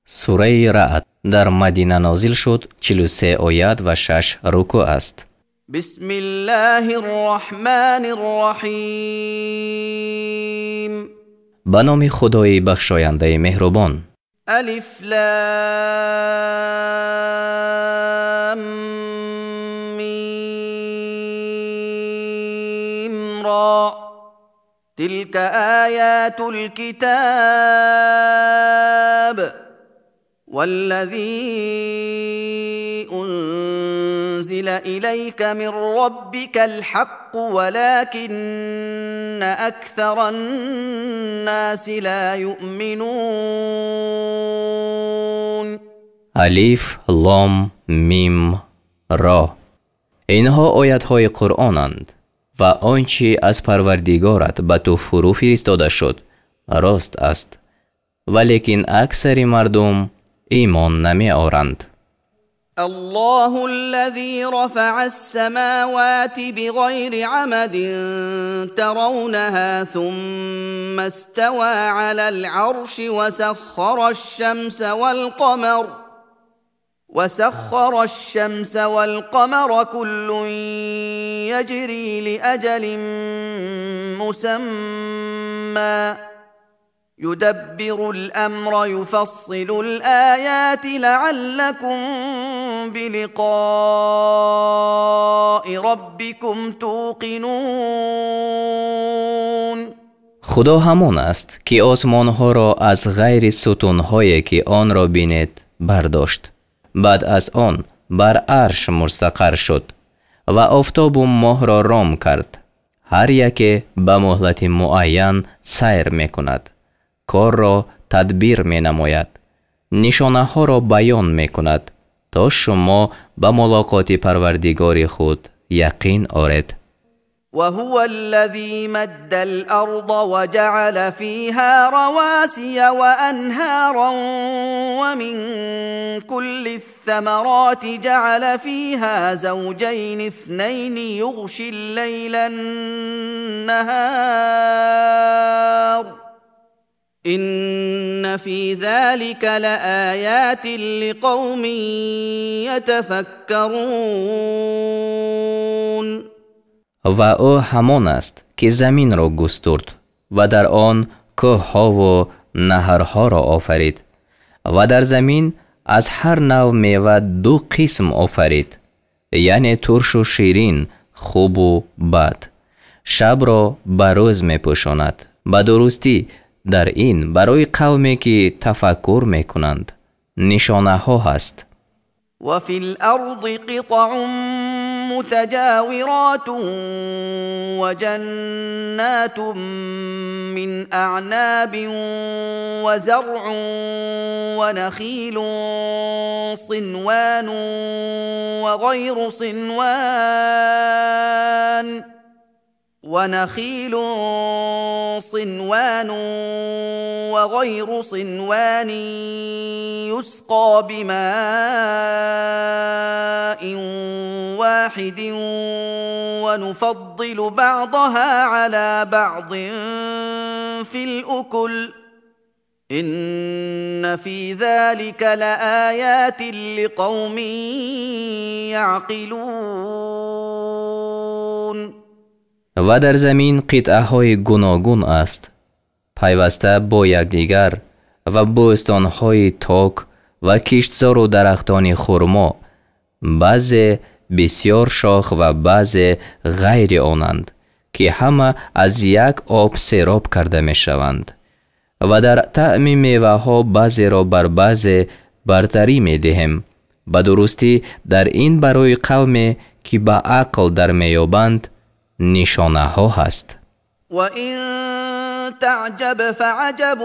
Сураи Раъд дар Мадина нозил шуд, 43 оят ва 6 рукӯъ аст. بسم الله الرحمن الرحيم. Ба номи Худои бахшояндаи меҳрубон. ألف لام ميم را تلك آيات الكتاب والذي أنزل إليك من ربك الحق ولكن أكثر الناس لا يؤمنون. Алиф, Лом, Мим, Ро. Инҳо оятҳои Қуръонанд ва он чӣ аз Парвардигорат ба ту фурӯ фиристода шуд, рост аст. Валекин аксари мардум имон намеоранд. الله الذي رفع السماوات بغير عمد ترونها ثم استوى على العرش وسخر الشمس والقمر كل يجري لأجل مسمى يدبر الأمر يفصل الآيات لعلكم بلقاء ربكم توقنون. Худо ҳамон аст, ки осмонҳоро аз ғайри сутунҳое, ки онро бинед, бардошт. Баъд аз он бар арш мустақар шуд ва офтобу моҳро ром кард. Ҳар яке ба муҳлати муайян сайр мекунад, корро тадбир менамояд, нишонаҳоро баён мекунад, то шумо ба мулоқоти Парвардигори худ яқин оред. وهو الذي مد الأرض وجعل فيها رواسي وأنهارا ومن كل الثمرات جعل فيها زوجين اثنين يغشي الليل النهار إن في ذلك لآيات لقوم يتفكرون. Ва ӯ ҳамон аст, ки заминро густурд ва дар он кӯҳҳову наҳрҳоро офарид ва дар замин аз ҳар нав мева ду қисм офарид, яъне туршу ширин, хубу бад. Шабро ба рӯз мепӯшонад. Ба дурустӣ дар ин барои қавме, ки тафаккур мекунанд, нишонаҳо ҳаст. وفي الأرض قطع متجاورات وجنات من أعناب وزرع ونخيل صنوان وغير صنوان يسقى بماء واحد ونفضل بعضها على بعض في الأكل إن في ذلك لآيات لقوم يعقلون. Ва дар замин қитъаҳои гуногун аст, пайваста бо якдигар, ва бӯстонҳои ток ва киштзору дарахтони хурмо, баъзе бисёр шох ва баъзе ғайри онанд, ки ҳама аз як об сероб карда мешаванд ва дар таъми меваҳо баъзеро бар баъзе бартарӣ медиҳем. Ба дурустӣ дар ин барои қавме, ки ба ақл дар меёбанд, нишонаҳо ҳаст. وإن تعجب فعجب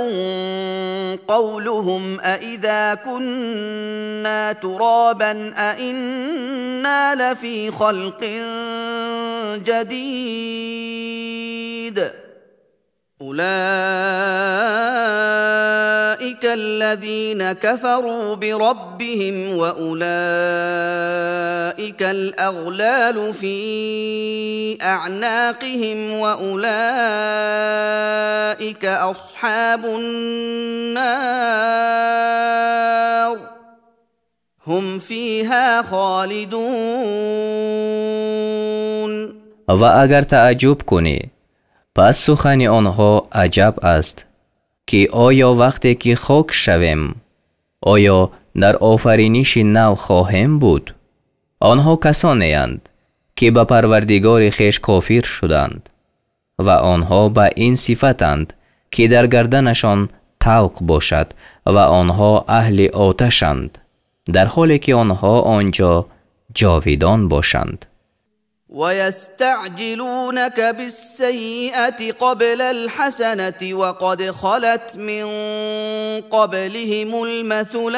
قولهم أإذا كنا ترابا أإنا لفي خلق جديد أولئك الذين كفروا بربهم وأولئك الأغلال في أعناقهم وأولئك أصحاب النار. هم فيها خالدون. Ва агар тааҷҷуб кунӣ, пас сухани онҳо аҷаб аст, ки оё вақте ки хок шавем, оё дар офариниши нав хоҳем буд? Онҳо касонеанд, ки ба Парвардигори хеш кофир шуданд ва онҳо ба ин сифатанд, ки дар гарданашон тавқ бошад ва онҳо аҳли оташанд, дар ҳоле ки онҳо онҷо ҷовидон бошанд. ويستعجلونك بالسيئة قبل الحسنة وقد خلت من قبلهم المثلات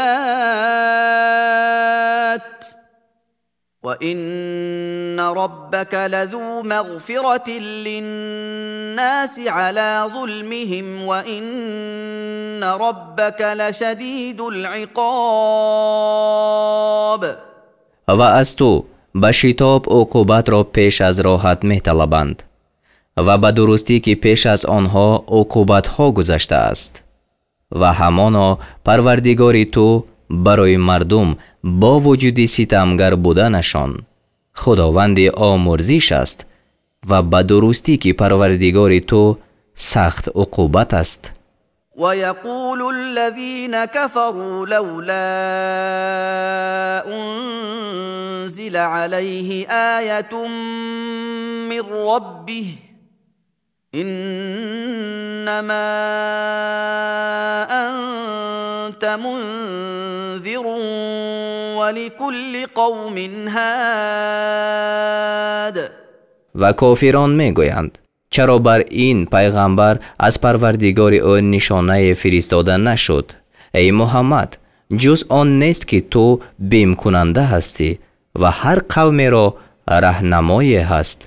وإن ربك لذو مغفرة للناس على ظلمهم وإن ربك لشديد العقاب. Ва аз ту ба шитоб уқубатро пеш аз роҳат металабанд ва ба дурустӣ, ки пеш аз онҳо уқубатҳо гузаштааст, ва ҳамоно Парвардигори ту барои мардум бо вуҷуди ситамгар буданашон Худованди омурзиш аст ва ба дурустӣ, ки Парвардигори ту сахт уқубат аст. ويقول الذين كفروا لولا أنزل عليه آية من ربه إنما أنت منذر ولكل قوم هاد. Ва кофирон мегӯянд: чаро бар ин пайғамбар аз Парвардигори ӯ нишонае фиристода нашуд? Эй Муҳаммад, ҷуз он нест, ки ту бимкунанда ҳастӣ ва ҳар қавмеро раҳнамое ҳаст.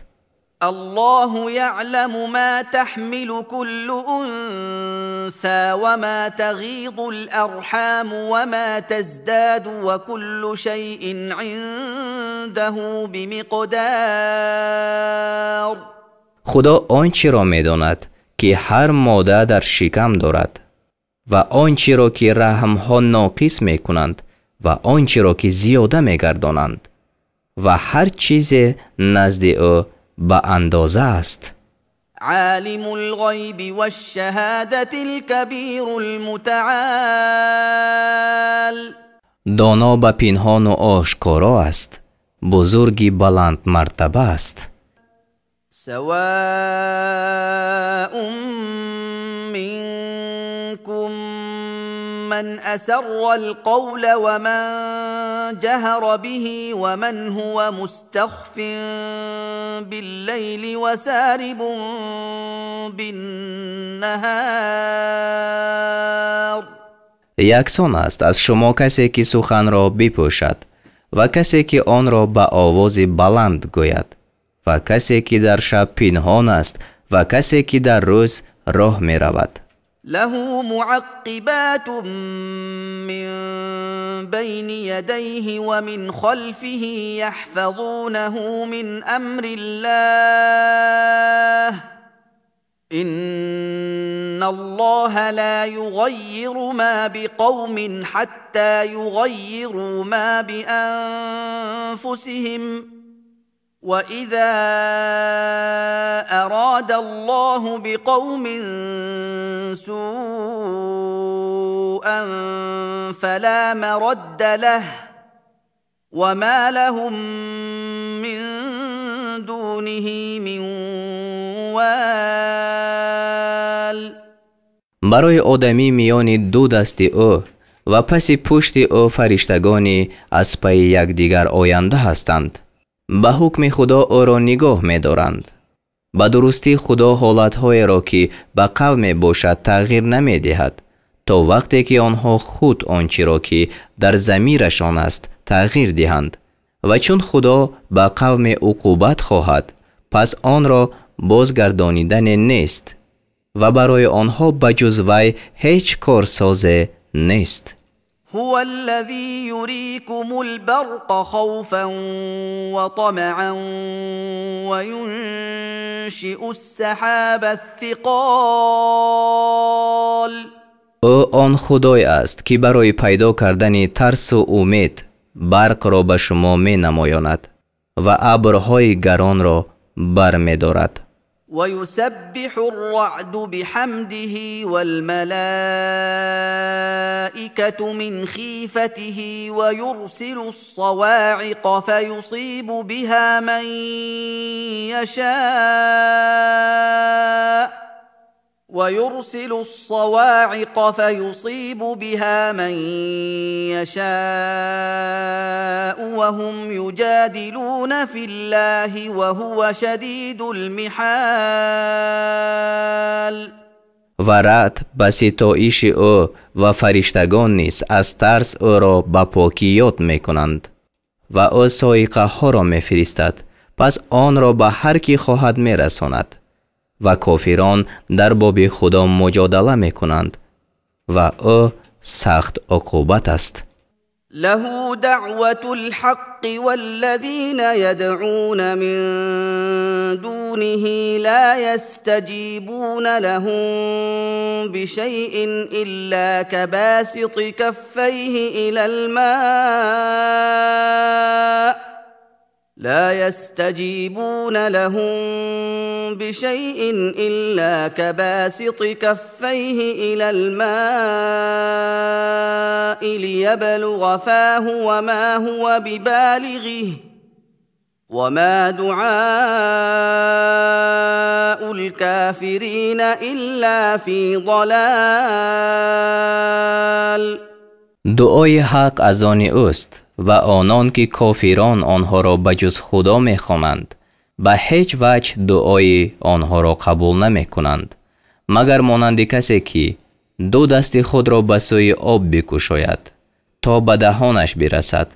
الله يعلم ما تحمل كل أنثى وما تغيض الأرحام وما تزداد وكل شيء عنده بمقدار. Худо он чиро медонад, ки ҳар мода дар шикам дорад ва он чиро, ки раҳмҳо ноқис мекунанд, ва он чиро, ки зиёда мегардонанд, ва ҳар чизе назди ӯ ба андоза аст. عالم الغيب والشهادة الكبير المتعال. Доно ба пинҳону ошкоро аст, бузурги баландмартаба аст. سواء منكم من أسر القول ومن جهر به ومن هو مستخف بالليل وسارب بالنهار. Яксон аст аз шумо касе, ки суханро бипӯшад, ва касе, ки онро ба овози баланд гӯяд, ва касе, ки дар шаб пинҳон аст, ва касе, ки дар рӯз роҳ меравад. له معقبات من بين يديه ومن خلفه يحفظونه من أمر الله إن الله لا يغير ما بقوم حتى يغيروا ما بأنفسهم وإذا أراد الله بقوم سوءا فلا مرد له وما لهم من دونه من وال. Барои одамӣ миёни ду дасти ӯ ва паси пушти ӯ фариштагони аз пайи якдигар оянда ҳастанд, ба ҳукми Худо ӯро нигоҳ медоранд. Ба дурустӣ, Худо ҳолатҳоеро, ки ба қавме бошад, тағйир намедиҳад, то вақте ки онҳо худ он чиро, ки дар замирашон аст, тағйир диҳанд. Ва чун Худо ба қавме уқубат хоҳад, пас онро бозгардонидане нест ва барои онҳо ба ҷуз вай ҳеҷ корсозе нест. هو الذي يريكم البرق خوفا وطمعا وينشئ السحاب الثقال. Ӯ он Худое аст, ки барои пайдо кардани тарсу умед барқро ба шумо менамоёнад ва абрҳои гаронро бармедорад. ويسبح الرعد بحمده والملائكة من خيفته ويرسل الصواعق فيصيب بها من يشاء ويرسل الصواعق فيصيب بها من يشاء وهم يجادلون في الله وهو شديد المحال. Ва раъд ба ситоиши ӯ ва фариштагон низ аз тарс ӯро ба покӣ ёд мекунанд ва ӯ соиқаҳоро мефиристад, пас онро ба ҳар кӣ хоҳад мерасонад ва кофирон дар боби Худо муҷодала мекунанд ва ӯ сахт уқубат аст. له دعوة الحق والذين يدعون من دونه لا يستجيبون لهم بشيء إلا كباسط كفيه إلى الماء لا يستجيبون لهم بشيء إلا كباسط كفيه إلى الماء ليبلغ فاه وما هو ببالغه وما دعاء الكافرين إلا في ضلال. Дуои ҳақ аз они ӯст ва онон ки кофирон онҳоро ба ҷуз Худо мехонанд, ба ҳеҷ ваҷҳ дуои онҳоро қабул намекунанд, магар монанди касе ки ду дасти худро ба сӯи об бикушояд то ба даҳонаш бирасад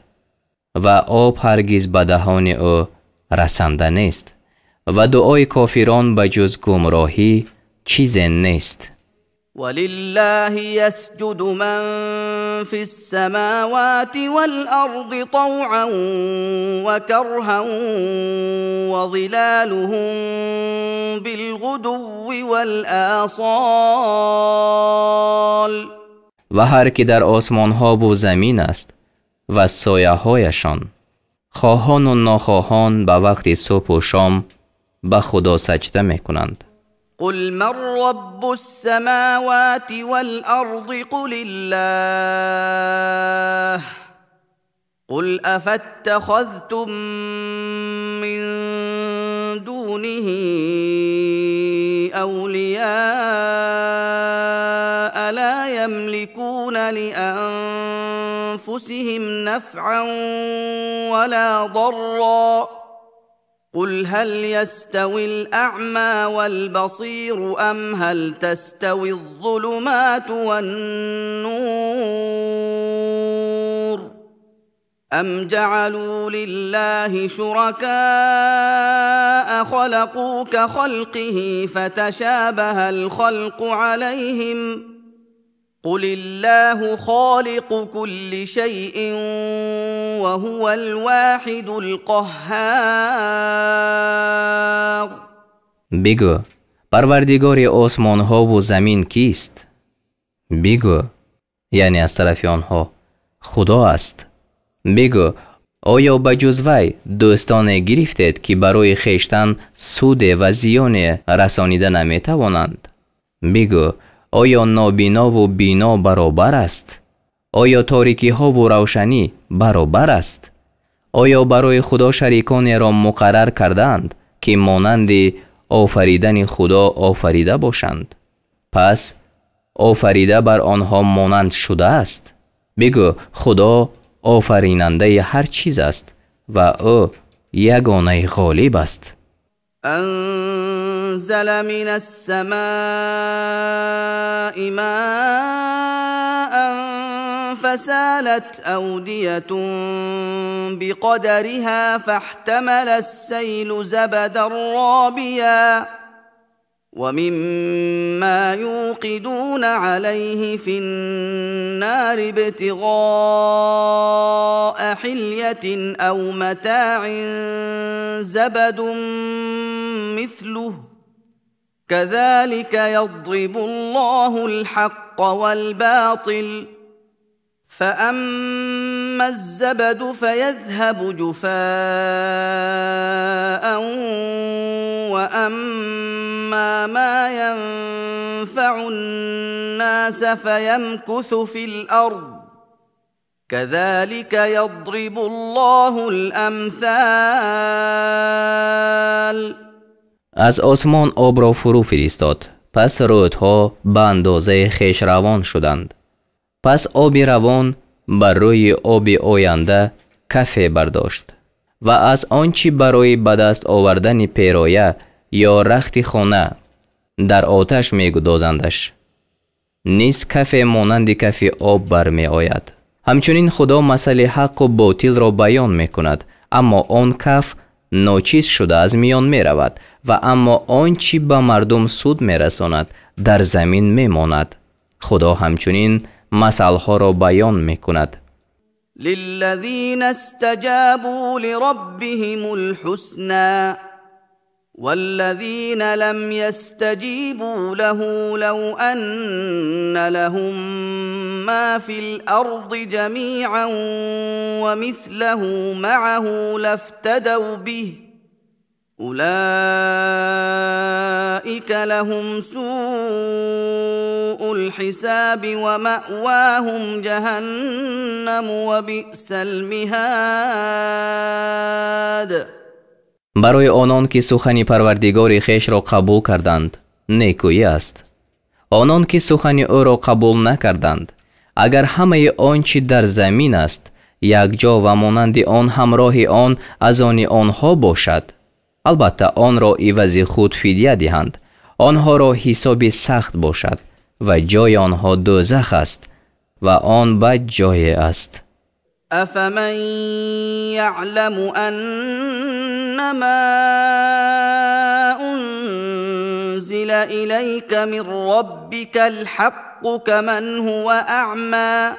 ва об ҳаргиз ба даҳони ӯ расанда нест ва дуои кофирон ба ҷуз гумроҳӣ чизе нест. ولله يسجد من في السماوات والأرض طوعا وكرها وظلالهم بالغدو والآصال. Ва ҳар ки дар осмонҳову замин аст ва сояҳояшон хоҳону нохоҳон ба вақти субҳу шом ба Худо саҷда мекунанд. قل من رب السماوات والأرض قل الله قل أفاتخذتم من دونه أولياء لا يملكون لأنفسهم نفعا ولا ضرا قل هل يستوي الأعمى والبصير أم هل تستوي الظلمات والنور أم جعلوا لله شركاء خلقوا كخلقه فتشابه الخلق عليهم قل الله خالق كل شيء وهو الواحد القهار. Бигӯ, парвардигори осмонҳову замин кист? Бигӯ, яъне аз тарафи онҳо, Худо аст. Бигӯ, оё ба ҷуз вай дӯстоне гирифтед, ки барои хештан суде ва зиёне расонида наметавонанд? Бигӯ, оё нобинову бино баробар аст? Оё торикиҳову равшанӣ баробар аст? Оё барои Худо шариконеро муқаррар кардаанд, ки монанди офаридани Худо офарида бошанд? Пас офарида бар онҳо монанд шудааст? Бигӯ, Худо офаринандаи ҳар чиз аст ва ӯ ягонаи ғолиб аст. أنزل من السماء ماء فسالت أودية بقدرها فاحتمل السيل زبدا رابيا ومما يوقدون عليه في النار ابتغاء حلية أو متاع زبد مثله كذلك يضرب الله الحق والباطل فأما الزبد فيذهب جفاء وأما ما ينفع الناس فيمكث في الأرض كذلك يضرب الله الأمثال. Аз осмон обро фурӯ фиристод, пас рӯдҳо ба андозаи хеш равон шуданд. Пас оби равон бар рӯи оби оянда кафе бардошт ва аз он чӣ барои ба даст овардани пероя ё рахти хона дар оташ мегудозандаш, низ кафе монанди кафи об бармеояд. Ҳамчунин Худо масъали ҳаққу ботилро баён мекунад, аммо он каф ночиз шуда аз миён меравад ва аммо он чӣ ба мардум суд мерасонад дар замин мемонад. Худо ҳамчунин масъалҳоро баён мекунад. للذين استجابوا لربهم الحسنى والذين لم يستجيبوا له لو أن لهم ما في الأرض جميعا ومثله معه لافتدوا به أولئك لهم سوء الحساب ومأواهم جهنم وبئس المهاد. Барои онон ки сухани Парвардигори хешро қабул карданд, некӯӣ аст. Онон ки сухани ӯро қабул накарданд, агар ҳамаи он чӣ дар замин аст якҷо ва монанди он ҳамроҳи он аз они онҳо бошад, албатта онро ивази худ фидя диҳанд. Онҳоро ҳисоби сахт бошад ва ҷои онҳо дӯзах аст ва он бад ҷое аст. أفمن يعلم أنما أنزل إليك من ربك الحق كمن هو أعمى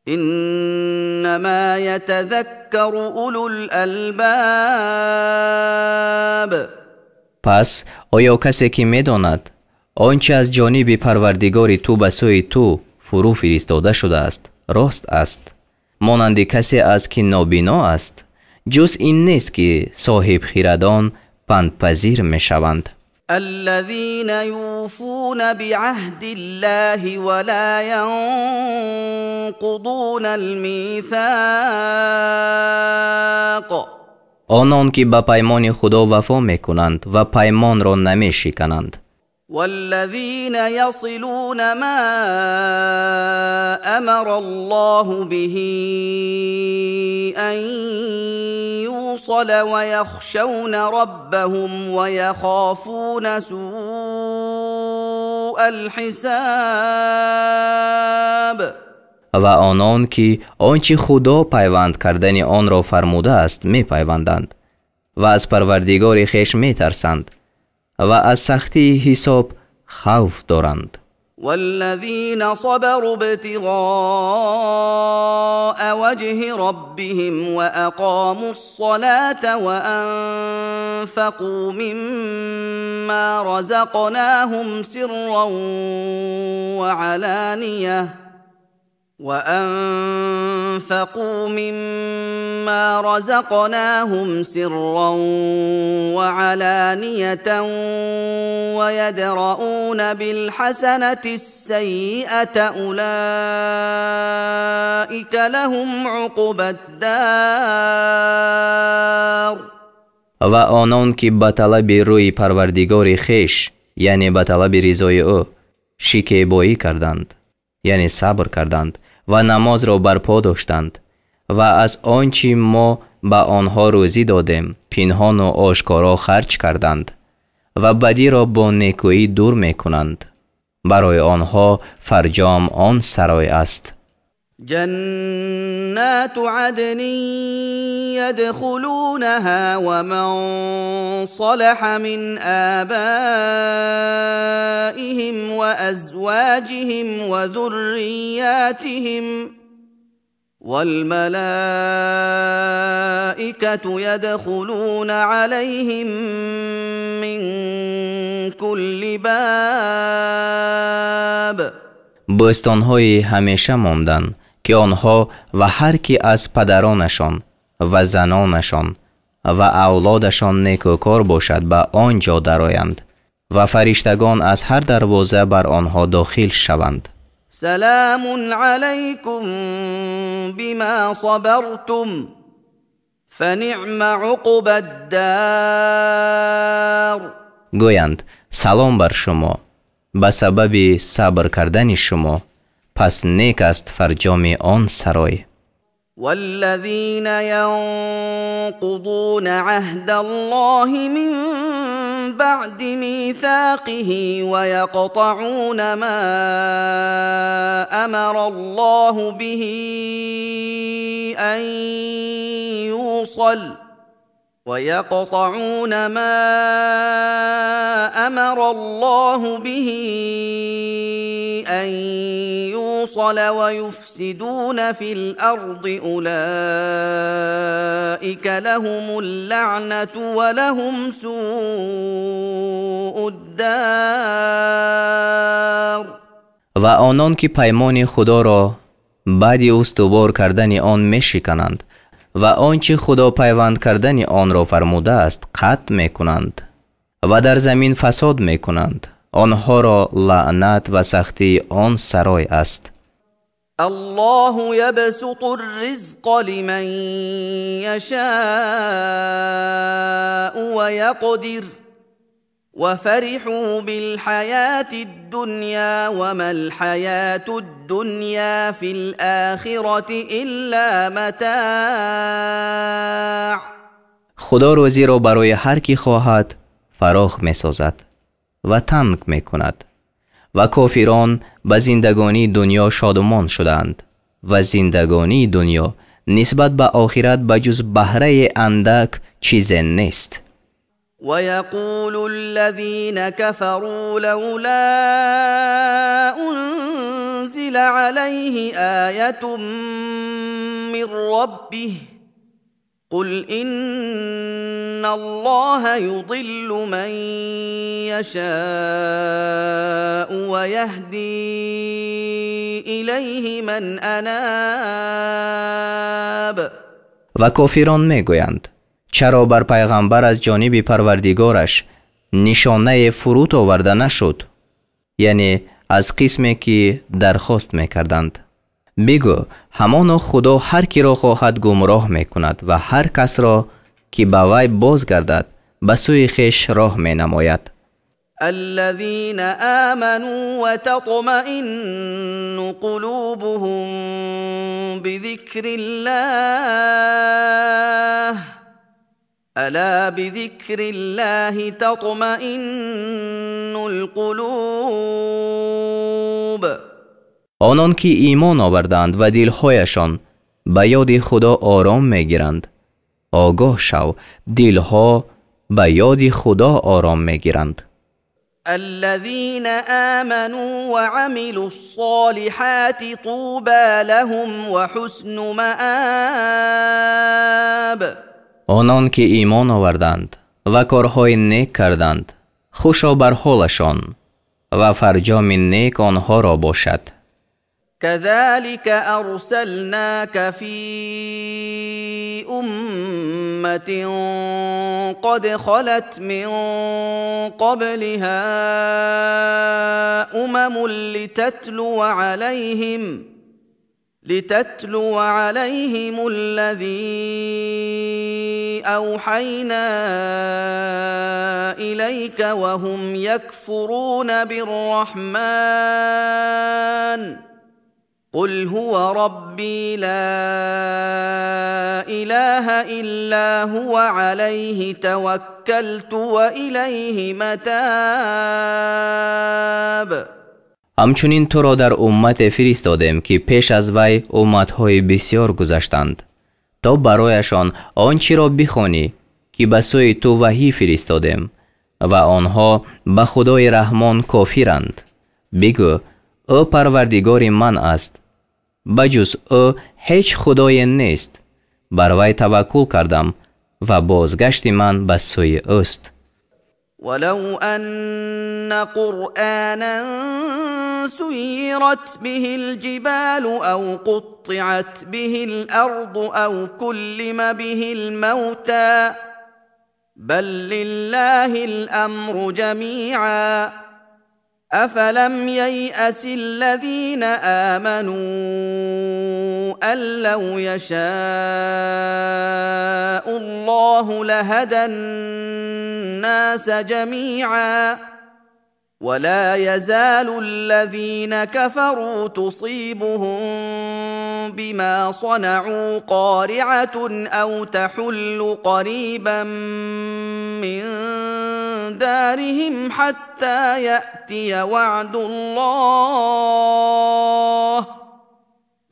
إنما يتذكر أولو الألباب. Пас оё касе ки медонад он чи аз ҷониби Парвардигори ту ба сӯи ту фурӯ фиристода шудааст рост аст, монанди касе аст ки нобино аст? Ҷуз ин нест ки соҳибхирадон пандпазир мешаванд. الذين يوفون بعهد الله ولا ينقضون الميثاق. Онон ки ба паймони Худо вафо мекунанд ва паймонро намешикананд. والذين يصلون ما أمر الله به أن يوصل ويخشون ربهم ويخافون سوء الحساب. Ва онон ки он чӣ Худо пайванд кардани онро фармудааст мепайванданд ва аз Парвардигори хеш метарсанд ва аз сахтии ҳисоб хавф доранд. والذين صبروا ابتغاء وجه ربهم وأقاموا الصلاة وأنفقوا مما رزقناهم سرا وعلانية ويدرؤون بالحسنة السيئة أولئك لهم عقبى الدار. Ва онон ки ба талаби рӯи Парвардигори хеш, яъне ба талаби ризои ӯ, шикебоӣ карданд, яъне сабр карданд ва намозро барпо доштанд ва аз он чӣ мо ба онҳо рӯзӣ додем пинҳону ошкоро харҷ карданд ва бадиро бо некӯӣ дур мекунанд, барои онҳо фарҷом он сарой аст. جنات عدن يدخلونها ومن صلح من آبائهم وأزواجهم وذرياتهم والملائكة يدخلون عليهم من كل باب. Бӯстонҳои ҳамеша мондан ки Ки онҳо ва ҳар ки аз падаронашон ва занонашон ва авлодашон некӯкор бошад, ба он ҷо дароянд ва фариштагон аз ҳар дарвоза бар онҳо дохил шаванд. Саламун алайкум бима сабартум фаниъма уқбад-дар. Гӯянд: салом бар шумо ба сабаби сабр кардани шумо, пас нек аст фарҷоми он сарой. والذين ينقضون عهد الله من بعد ميثاقه ويقطعون ما أمر الله به أن يوصل ويقطعون ما أمر الله به أن يوصل ويفسدون في الأرض أولئك لهم اللعنة ولهم سوء الدار. Ва онон ки паймони Худоро баъди устувор кардани он мешикананд ва он чи Худо пайванд кардани онро фармудааст қатъ мекунанд ва дар замин фасод мекунанд, онҳоро лаънат ва сахтии он сарой аст. Аллоҳу ябсуту рризқа лиман яшаъу ва яқдир ва фариху билҳаяти ддунья ва мал ҳаяту ддунья фил охирати илла матаъ. Худо рӯзиро барои ҳар ки хоҳад фарох месозад ва танг мекунад ва кофирон ба зиндагонии дунё шодумон шудаанд ва зиндагонии дунё нисбат ба охират ба ҷуз баҳраи андак чизе нест. ويقول الذين كفروا لولا أنزل عليه آية من ربه قل إن الله يضل من يشاء ويهدي إليه من أناب. Ва кофирон мегӯянд: чаро бар пайғамбар аз ҷониби Парвардигораш нишонае фуруд оварда нашуд? Яъне аз қисме ки дархост мекарданд. Бигӯ: ҳамоно Худо ҳар киро хоҳад гумроҳ мекунад ва ҳар касро ки ба вай бозгардад ба сӯи хеш роҳ менамояд. الذين آمنوا وتطمئن قلوبهم بذكر الله ألا بذكر الله تطمئن القلوب. Онон ки имон оварданд ва дилҳояшон ба ёди Худо ором мегиранд, огоҳ шав, дилҳо ба ёди Худо ором мегиранд. الذين آمنوا وعملوا الصالحات طوبى لهم وحسن مآب. Онон ки имон оварданд ва корҳои нек карданд, хушо бар ҳолашон ва фарҷоми нек онҳоро бошад. كذلك أرسلناك في أمة قد خلت من قبلها أمم لتتلو عليهم الذي أوحينا إليك وهم يكفرون بالرحمن قل هو ربي لا إله إلا هو عليه توكلت وإليه متاب. Ҳамчунин туро дар уммате фиристодем, ки пеш аз вай умматҳои бисёр гузаштанд, то барояшон он чиро бихонӣ, ки ба сӯи ту ваҳӣ фиристодем ва онҳо ба Худои Раҳмон кофиранд. Бигӯ: ӯ Парвардигори ман аст, ба ҷуз ӯ ҳеҷ худое нест. Бар вай таваккул кардам ва бозгашти ман ба сӯи ӯст. ولو أن قرآنا سيرت به الجبال أو قطعت به الأرض أو كلم به الموتى بل لله الأمر جميعا أفلم ييأس الذين آمنوا أن لو يشاء الله لهدى الناس جميعا ولا يزال الذين كفروا تصيبهم بما صنعوا قارعة أو تحل قريبا من دارهم حتى يأتي وعد الله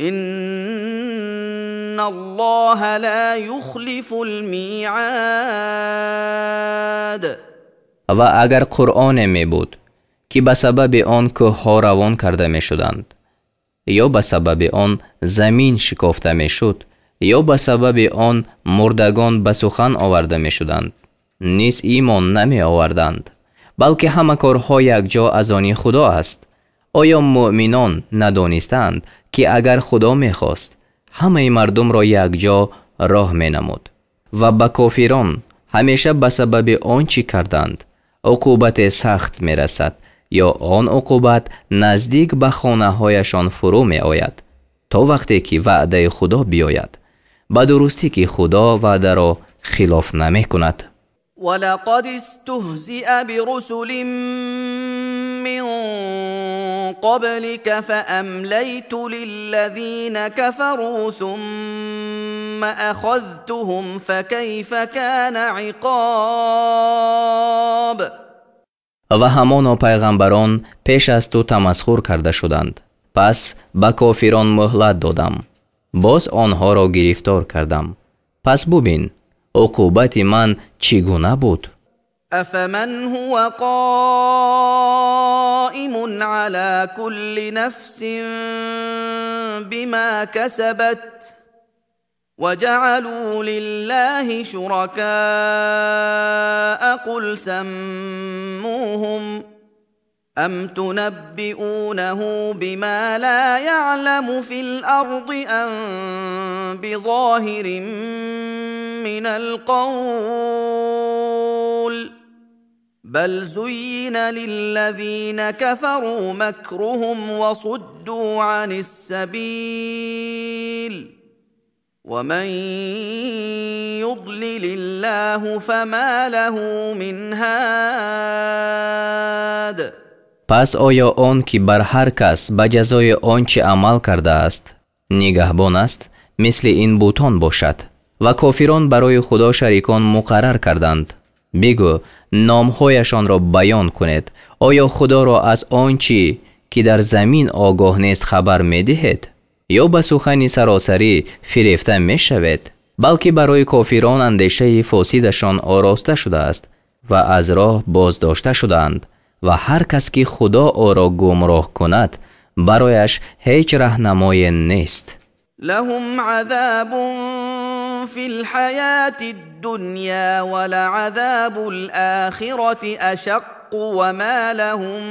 إن الله لا يخلف الميعاد. و اگر قرآن می بود که به سبب آن کوه‌ها روان کرده می شدند، یا به سبب آن زمین شکافته می شد، یا به سبب آن مردگان به سخن آورده می شدند، نیز ایمان نمی آوردند، بلکه همه کارها یکجا از آن خدا است. آیا مؤمنان ندانستند که اگر خدا می خواست همه مردم را یکجا راه می نمود و به کافران همیشه به سبب آنچه کردند عقوبت سخت می رسد، یا آن عقوبت نزدیک به خانه هایشان فرو می آید تا وقتی که وعده خدا بیاید، به درستی که خدا وعده را خلاف نمی کند. ولقد استهزئ برسل من قبلك فأمليت للذين كفروا ثم أخذتهم فكيف كان عقاب. و همانا پیغمبران پیش از تو تمسخر کرده شدند، پس به کافران مهلت دادم، باز آنها را گرفتار کردم، پس ببین عقوبت من چگونه بود. افمن هو قائم على كل نفس بما كسبت وجعلوا لله شركاء قل سموهم أم تنبئونه بما لا يعلم في الأرض أم بظاهر من القول بل زين للذين كفروا مكرهم وصدوا عن السبيل ومن يضلل الله فما له من هاد. پس آیا آن که بر هر کس به جزای آنچه عمل کرده است نگهبان است مثل این بتان باشد و کافران برای خدا شریکان مقرر کردند؟ بگو نامهایشان را بیان کنید، آیا خدا را از آنچه که در زمین آگاه نیست خبر میدهید یا به سخن سراسری فریفته میشوید؟ بلکه برای کافران اندیشه فاسدشان آراسته شده است و از راه بازداشته شده‌اند و هر کس که خدا او را گمراه کند برایش هیچ راهنمایی نیست. لهم عذاب فی الحیاة الدنیا ولعذاب الآخرة اشق وما لهم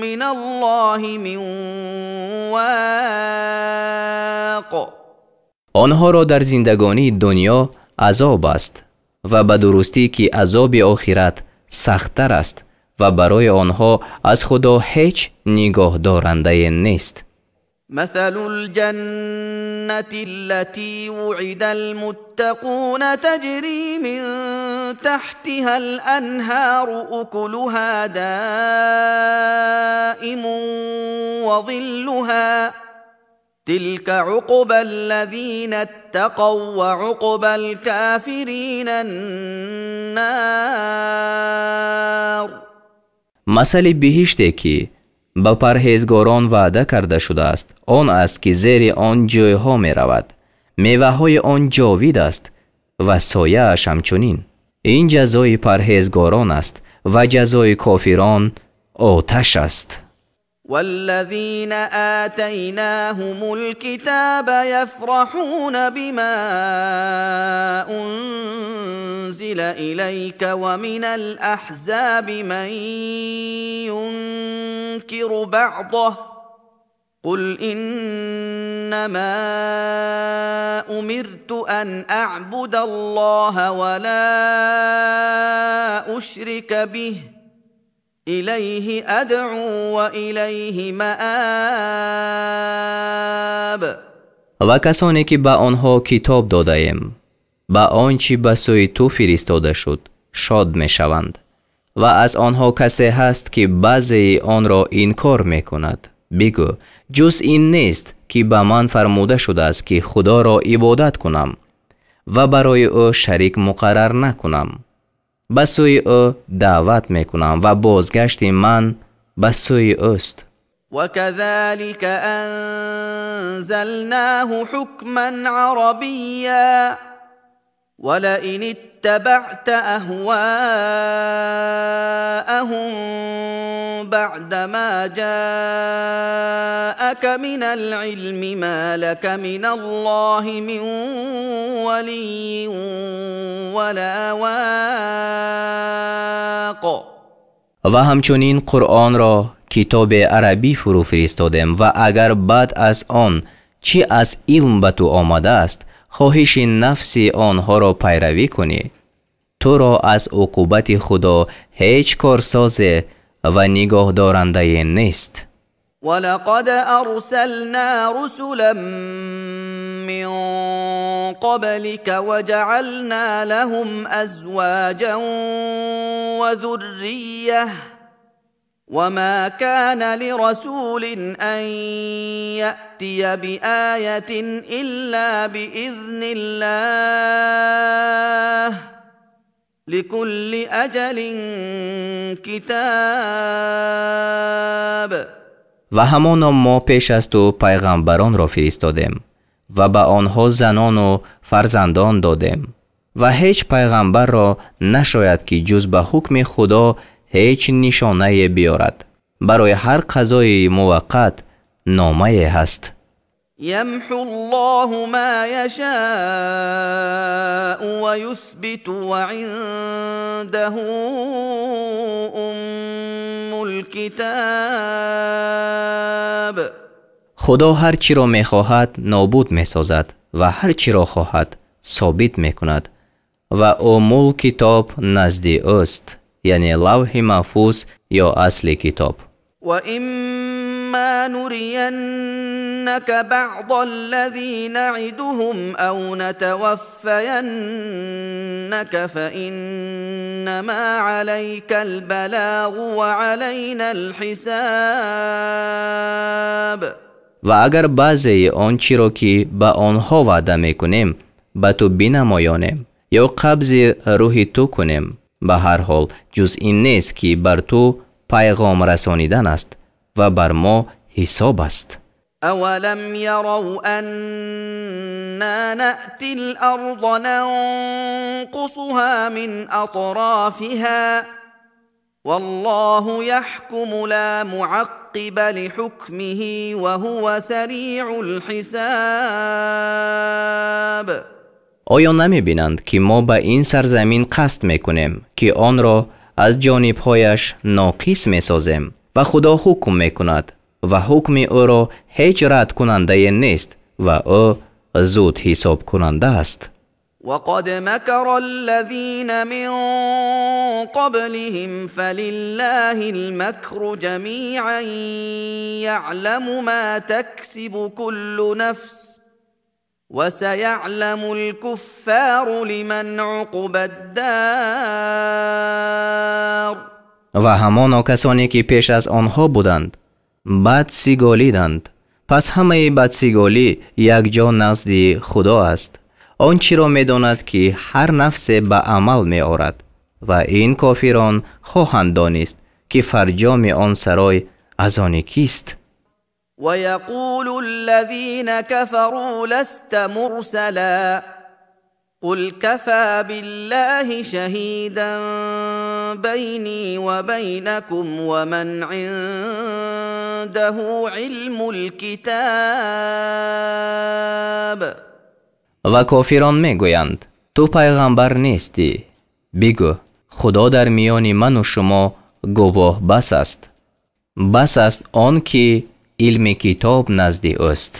من الله من واق. آنها را در زندگانی دنیا عذاب است و به درستی که عذاب آخرت سخت‌تر است و برای آنها از خدا هیچ نگاه دارنده نیست. مثل الجنة التي وعد المتقون تجري من تحتها الأنهار أكلها دائم وظلها تلك عقبى الذين اتقوا وعقبى الكافرين النار. مثل بهشتی که به پرهیزگاران وعده کرده شده است آن است که زیر آن جویها می رود، میوه های آن جاوید است و سایه اش همچنین. این جزای پرهیزگاران است و جزای کافران آتش است. والذين آتيناهم الكتاب يفرحون بما أنزل إليك ومن الأحزاب من ينكر بعضه قل إنما أمرت أن أعبد الله ولا أشرك به إليه أدعو وإليه مآب. Ва касоне ки ба онҳо китоб додаем, ба он чӣ ба сӯи ту фиристода шуд шод мешаванд, ва аз онҳо касе ҳаст ки баъзеи онро инкор мекунад. Бигӯ, ҷуз ин нест ки ба ман фармуда шудааст ки Худоро ибодат кунам ва барои ӯ шарик муқаррар накунам. Ба сӯи ӯ даъват мекунам ва бозгашти ман ба сӯи ӯст. وكذلك أنزلناه حكما عربيا ولئن اتبعت أهواءهم بعدما جاءك من العلم ما لك من الله من ولي ولا واق. Ва ҳамчунин Қуръонро китоби арабӣ фурӯ фиристодем, ва агар баъд аз он чӣ аз илм ба ту омадааст хоҳиши нафси онҳоро пайравӣ кунӣ, туро аз уқубати Худо ҳеҷ корсозе ва нигоҳдорандае нест. ولقد أرسلنا رسلا من قبلك وجعلنا لهم أزواجا وذرية وما كان لرسول أن يأتي بآية إلا بإذن الله لكل أجل كتاب. Ва ҳамоно мо пеш аз ту пайғамбаронро фиристодем ва ба онҳо занону фарзандон додем, ва ҳеҷ пайғамбарро нашояд ки ҷуз ба ҳукми Худо ҳеҷ нишонае биёрад. Барои ҳар қазои муваққат номае ҳаст. يمحو الله ما يشاء ويثبت وعنده أم الكتاب. Худо ҳар чиро мехоҳад нобуд месозад ва ҳар чиро хоҳад собит мекунад, ва умул китоб назди ӯст, яъне лавҳи маҳфуз ё асли китоб. وإما نرينك بعض الذي نعدهم أو نتوفينك فإنما عليك البلاغ وعلينا الحساب. Ва агар баъзеи он чиро ки ба онҳо ваъда мекунем ба ту бинамоёнем ё қабзи рӯҳи ту кунем, ба ҳар ҳол ҷуз ин нест ки бар ту пайғом расонидан аст ва бар мо ҳисоб аст. أولم يروا أنا نأتي الأرض ننقصها من أطرافها والله يحكم لا معقب لحكمه وهو سريع الحساب. Оё намебинанд ки мо ба ин сарзамин қасд мекунем ки онро аз ҷонибҳояш ноқис месозем, ва Худо ҳукм мекунад ва ҳукми ӯро ҳеҷ радкунандае нест ва ӯ зуд ҳисобкунанда аст. وقد مكر الذين من قبلهم فلله المكر جميعا يعلم ما تكسب كل نفس وسيعلم الكفار لمن عقبى الدار. Ва ҳамоно касоне ки пеш аз онҳо буданд бадсиголиданд, пас ҳамаи бадсиголӣ якҷо назди Худо аст. Он чиро медонад ки ҳар нафсе ба амал меорад, ва ин кофирон хоҳанд донист ки фарҷоми он сарой аз они кист. ويقول الذين كفروا لست مرسلا قل كفى بالله شهيدا بيني وبينكم ومن عنده علم الكتاب. Ва кофирон мегӯянд: ту пайғамбар нестӣ. Бигӯ: Худо дар миёни ману шумо гувоҳ бас аст, бас аст он ки илми китоб назди ӯст.